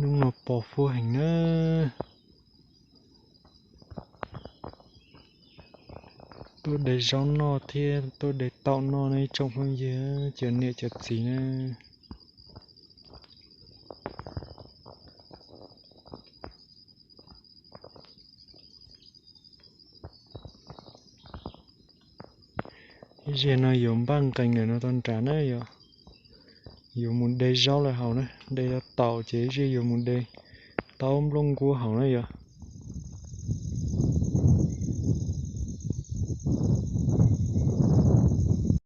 Hnub no pos huab heev na. Tuaj de zaub noj thiab tuaj de taum noj ne tsoom phooj ywg, cov niam cov txiv na. Ib zig no yuav npaj nqees lawm no tau nrad na yom. Yuav mus de zaub lawm haus na, de taum ces ib zig yuav mus de taub nplooj nkuab haus na yom.